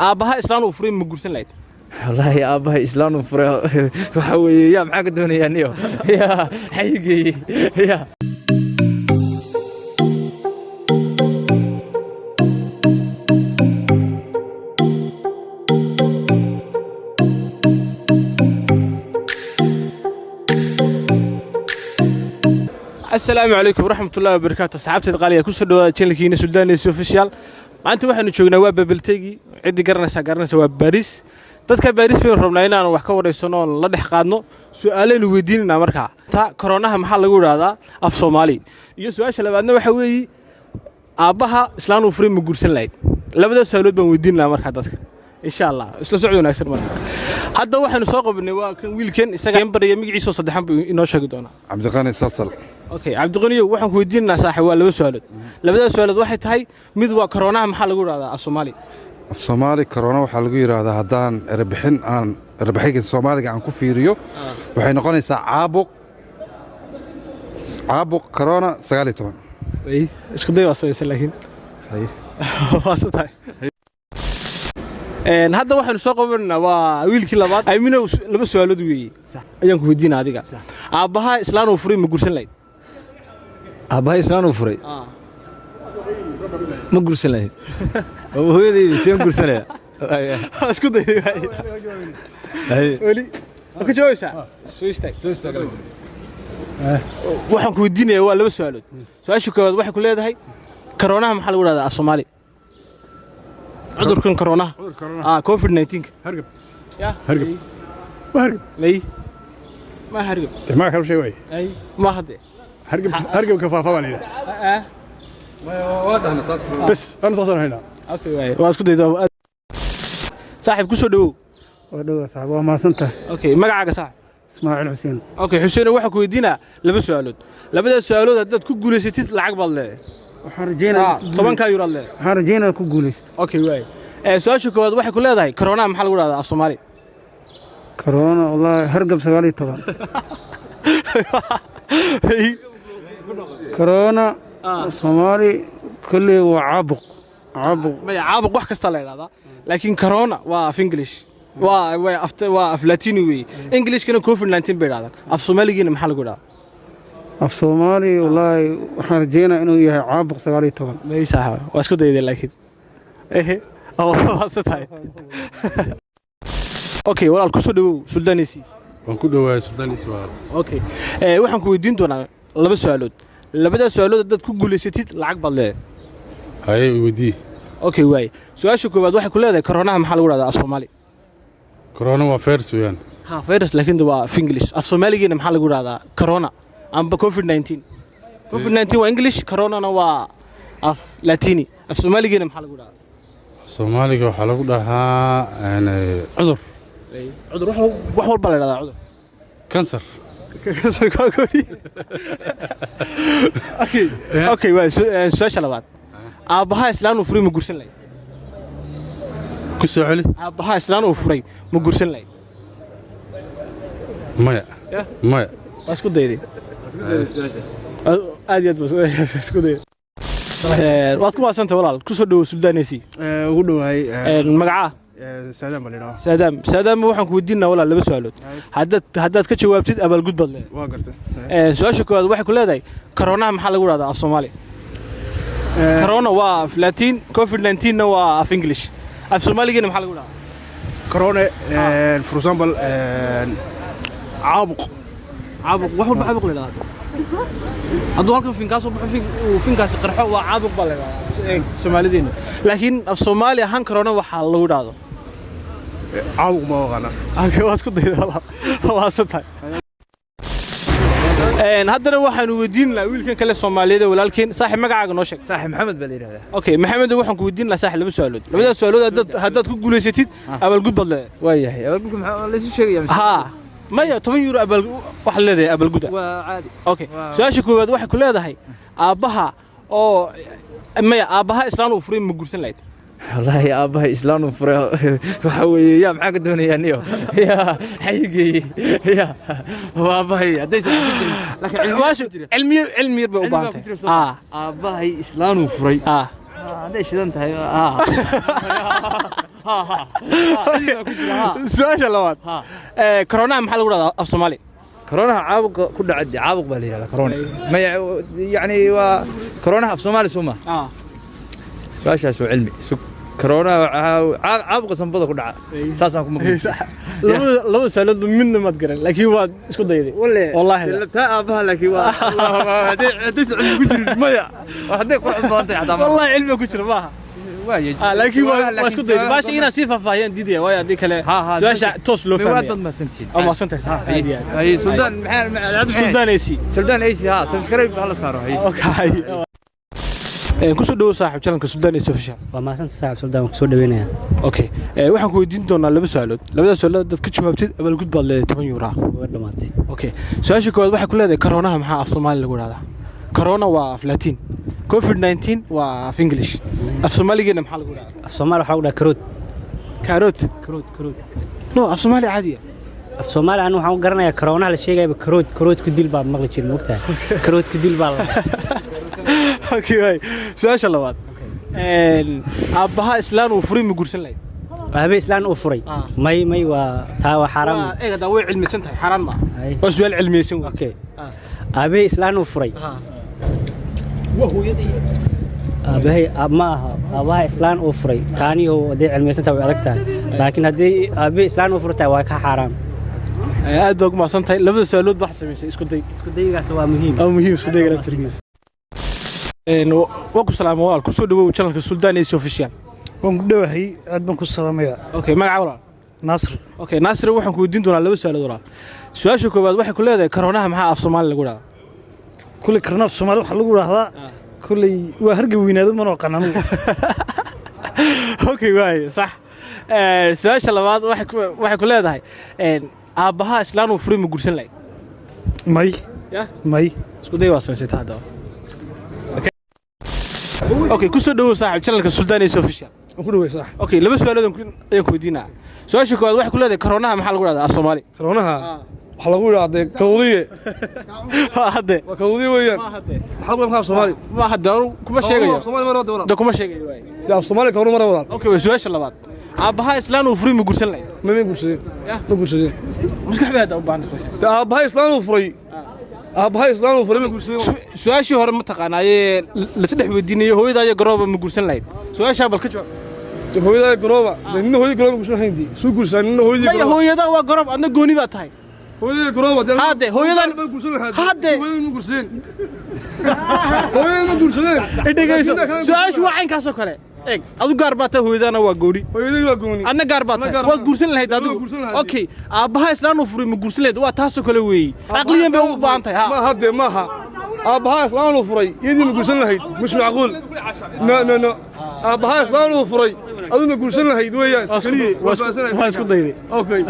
Aabbaha islaan uu furay ma guursan lahayd? Wallaahi aabbahay islaan uu furay waxa weeye, yaa maxaa ka doonayaa niyo yaa xayigeeyey yaa. Asalaamu calaykum waraxmatullahi wabarakaatu. Asxaabteed qaaliga, kusoo dhawaada channelkiina Suldaaneysi Official. Maanta waxaanu joognaa waa Babeltegi. Ciddii garanaysaa garanaysa, waa Baariis. Dadka Baariis baynu rabnaa inaanu wax ka warhaysano oon la dhex qaadno. Su'aalaynu weydiinaynaa markaa. Ta koronaha maxaa lagu idhaahdaa af Soomaali? Iyo su-aasha labaadna waxa weeye, aabbaha islaan uu furay ma guursan lahayd? Labadaas su-aalood baan weydiinaynaa markaa dadka, insha Allah. Isla socod wanaagsan. Marka hadda waxaynu soo qabanay waa kan wiilkan, isaga baraya magaciisoo saddexan buu inoo sheegi doonaa. Cabdiqani Salsal. Okay, Cabdiqaniyow, waxaan ku weydiinaynaa, saaxib, waa laba su-aalood. Labadaas su-aalood waxay tahay, mid waa koronaha maxaa lagu idhahdaa af Soomaali? Af Soomaali korona waxaa lagu yidhaahdaa, haddaan erebixin aan erebixinka Soomaaliga aan ku fiiriyo, waxay noqonaysaa caabuq korona 19. Isku day waa samaysan, laakiin waa si tahay. Hadda waxaynu soo qabanaynaa waa wiilkii labaad. Aaminow, laba su-aalood weeye ayaan ku weydiina adiga. Aabbaha islaan uu furay ma guursan lahayd? Aabbahay islaan uu furay ma guursan lahayd? Hooyadayda seen guursanaya? Isku day weli ma ka jawaabaysaa? Soo istaag. Waxaan ku weydiinayaa waa laba su-aalood. Su-aasha koowaad waxay ku leedahay, koroonaha maxaa lagu dhahdaa af Soomaali? Cudurkan koroonaha, COVID-19. Hargab. Ya. Hargab. Waa hargab. May, ma hargab. Dee magac kale u sheeg waay. Ay, ma hadde. Hargab, hargabka faafa baa la yidhaha. Bes anu saasaan haynaa. Okay, waay, waa isku dayda. Saaxiib, ku soo dhawow. Waa dhowa saaxib, waa mahadsantahay. Okay, magacaaga, saaxib? Ismaaciil Xuseen. Okay, Xuseen, waxaan ku weydiinaa laba su-aalood. Labadaas su-aalood haddaad ku guulaysatid, lacag baad leedahay. Waxaan rajeynaya 10-kaa euro aad leedahay. Waxaan rajeynaya ku guulaysto. Okay, waay. Su-aasha koowaad waxay ku leedahay, koronaha maxaa lagu dhahdaa af Soomaali? Corona, wallahi hargab 19. Corona Soomaali kolley waa caabuq. Maya, caabuq wax kasta la idhahdaa, laakiin corona waa af English, waa af Latini weeye. Englishkana COVID-19 bay idhahdaan. Af Soomaaligiina maxaa lagu idhahdaa? Af Soomaali wallahi waxaan rajeynaya inuu yahay caabuq 19. May saaxiba, waa isku dayday, laakiin ehe waa se tahay. Okay, walaal, kusoo dhawow Suldaaneysi. Waan ku dhowahay Suldaaniisi, walaal. Okay, waxaan ku weydiin doonaa laba su-aalood. Labadaas su-aalood haddaad ku guulaysatid, lacag baad leedahay. Haye, weydii. Okay, waaye. Su-aasha koowaad waxay ku leedahay, koronaha maxaa lagu dhahdaa af Soomaali? Corona waa virus weeyaan. Ha, virus, laakiin waa af English. Af Soomaaligiina maxaa lagu dhahdaa corona amba COVID-19? COVID-19 waa English, coronana waa af Latini. Af Soomaaligiina maxaa lagu dhahdaa? Soomaaliga waxaa lagu dhahaa cudur. Cudur, wax walba la dhahdaa cudur. Kansar. Okay, waa su-aasha labaad. Aabbaha islaan uu furay ma guursan lahayd? Ku soo celi. Aabbaha islaan uu furay ma guursan lahayd? Maya. Yeah. Maya. Waa isku dayday, aad iyo aad baa isku dayday. Waad ku maadsantay, walaal. Ku soo dhawow Suldaaneysi. Ugu dhowahay. Magacaa? Saadaan baa la yidhaha. Saadaam, Saadaam, waxaan ku weydiinaa, walaal, laba su-aalood. Haddaad ka jawaabtid, abaalgud baad leedahay. Waa gartay. Su-aasha koowaad waxay ku leedahay, koronaha maxaa lagu dhahdaa af Soomaali? Corona waa af Latin, COVID-19 na waa af English. Af Soomaaligiina maxaa lagu dhahdaa? Corona, for example, caabuq. Caabuq, wax walba caabuq la yidhahdaa. Hadduu halkan fin kaa soo baxo, fin uu finkaasi qarxo, waa caabuq baa la yidhahdaa Soomaalideena. Laakiin af Soomaali ahaan corona waxaa lagu dhahdo? Caabuq ma aqaana. Okay, waa isku dayda, walaal. Waa san tahay. Haddana waxaanu weydiin lahaa wiilkan kale Soomaaliyeed ee walaalkeen. Saaxiib, magacaaga noo sheeg. Saaxib, Maxamed baa la yidhahdaa. Okay, Maxamed, waxaan ku weydiin lahaa, saaxiib, laba su'aalood. Labadaas su'aalood haddaad ku guulaysatid, abaalgud baad leedahay. Waa yahay. Abaalgudka maxaa laysu sheegaya mise? Haa, maya, 10 euro abaal waxaad leedahay abaalguda. Waa caadi. Okay, su-aasha koowaad waxay ku leedahay, aabbaha oo maya, aabbaha islaan uu furay ma guursan lahayd? Wallaahi aabbahay islaan uu furay waxa weeye, yaa maxaa ka doonayaa niyo yaa xayigeeyey yaa waa aabbahay haddaysan ku jirin, laakiin cilmi Su'aashu ku jira. Cilmiyo, cilmi yar bay u Cilmi baa baahan ku tahay. jira soo aabbahay islaan uu furay, hadday shidan tahay. Ha ha ha, ku jira ha. Su-aasha labaad. Ha. Koronaha maxaa lagu dhahdaa af Soomaali? Koronaha caabuqa ku dhaca, caabuq baa la yidhahdaa corona. Maya, yacni waa koronaha af Soomaali soo ma? Ah. Su-aashaas waa cilmi sug. Koronaha caabuqa sanbada ku dhaca, saasaan ku maqlay. Labada su'aalood midna maad garan, laakiin waad isku dayday. Walle. Wallaahi la. Taa aabbaha, laakiin waa hadday cilmi ku jirin, maya, hadday ku cusbantay xataa ma. Wallahi cilmiga ku jira maaha. Waaye. Ah, laakiin waa isku dayday. Baasha inaan sii faahfaahiyaan diidaya, waayo haddii kale Ha ha. su-aasha toos loo waad fahmaya. Baad mahadsantihiin. Waa mahadsantahay saaxiib, aad iyo aad. Ay, Suldaan, maxaa? Suldaan AC. Suldaan AC, ha, subscribe hala saaro, hay. Okay. Kusoo dhawow saaxiib channelka Suldaan AC Official. Waa mahadsantahay saaxiib Suldaan, waan kusoo dhaweynayaa. Okay, waxaan ku weydiin doonaa laba su'aalood. Labada su'aalood dad ka jawaabtid, abaalgud baad leedahay €10 ah. Waa dhamaatay. Okay, su-aasha koowaad waxay ku leedahay: koronaha maxaa af Soomaali lagu dhahdaa? Corona waa af Latin, COVID 19 waa af English. Af Soomaaligeena maxaa lagu dhahdaa? Af Soomaali waxaa lagu dhahaa karood. Karoot? Karood, karood. No, af Soomaali caadiya. Af Soomaali anu waxaan u garanayaa karoonaha la sheegayaba karood, karood ku dil baa maqli jiray, moogtahay, karood ku dil baa la. Okay, waay. Su-aasha labaad. Aabbaha islaan uu furay ma guursan lahayd? Aabe islaan uu furay? Ah. May, may, waa taa waa xaaraam. Waa eeg, haddaa way cilmiysan tahay, xaaraan ma. Hay. Waa su-aal cilmiyeysan wey. Okay, aabe islaan uu furay, aabahay ma aha. Aabaha islaan uu furay taaniyo hadday cilmiyeysan tahay way adag tahay, laakiin haddii aabe islaan uu furay tahay waa ka xaaraam. Aad baa ugu mahadsan tahay. Labada su-aalood waxaa samaysay isku day. Isku daygaas waa muhiim. Waa muhiim isku dayga laftirkiisa. Waa ku salaama walaal, kusoo dhawow channelka Suldaan AC Official. Waan ku dhowahay, aad baan ku salaamayaa. Okay, magaca walaal? Naasir. Okay Naasir, waxaan ku weydiin doonaa laba su-aalood walaal. Su-aasha koowaad waxay ku leedahay: koronaha maxaa af Soomaali lagu dhahdaa? Kulley karnaaf Soomaali waxaa lagu dhahdaa, kulley waa harga weynaado, mana aqaan anugu. Okay, waay, sax. Su-aasha labaad waxay ku leedahay: aabbaha islaan uu furay ma guursan lahayd? May. Yah? May. Isku day waa samaysay haddaba. Okay, kusoo dhawow saaxiib channelka Suldaan AC Official. Waan ku dhaway, sax. Okay, laba su-aalood ayaan ku weydiinaa. Su-aasha koowaad waxay ku leedahay: koronaha maxaa lagu dhahdaa af Soomaali? Koroonaha waxaa lagu yidhahdee kawdiye. Ma hadde. Waa kawdiye weeyaan. Ma hadde. Maxaa lagu af Soomaali? Ma hadde, anu kuma sheegayo. Af Soomaali ma wada. Da kuma sheegayo, waay. Dee af Soomaali kawru mara wada. Okay, waa su-aasha labaad: aabbaha islaan uu furay ma guursan lahayd? Ma guursadeen. Yah? Ma guursadeen. Maskax bay hadda u baahan su-aashaas. Dee aabbahay islaan uu furay, aabbahay islaan uu furay ma guursadeen. Su-aashii hore ma taqaanaayee la saddex weydiinayo, hooyadaa iyo garooba ma guursan lahayd? Su-aashaa bal ka jawaab. Dee hooyadaa garooba, dee nina hooyadii garooba guursan lahayn, dee suu guursaa nina hooyadii Maya. garooba. Hooyada waa garoob, adna gooni baa tahay. Hooyadii garooba dee. Hadde, hooyadan- ma guursan lahaa. Hadde. Hooyadii ma guursadeen, hooyadii ma guursadeen. Dhegeyso, su-aashu waa caynkaasoo kale. Eeg, adu gaar baa tahay, hooyadaana waa gooni. Hooyadii waa gooni. Adna gaar baa Adna tahay. gaar Waad baan- guursan lahayd Waa adigu. guursan lahayd. Okay, aabbaha islaan uu furay ma guursan lahayd? Waa taasoo kale weeyi, caqliyan bay u baahan tahay ha. Ma hadde, maaha. Aabbahaa islaan uu furay iyadii ma guursan lahayd? Mush macquul, no, no, no. Aabbahaa islaan uu furay aduu ma guursan lahayd weeyaan. Waa isku dayday. Okay.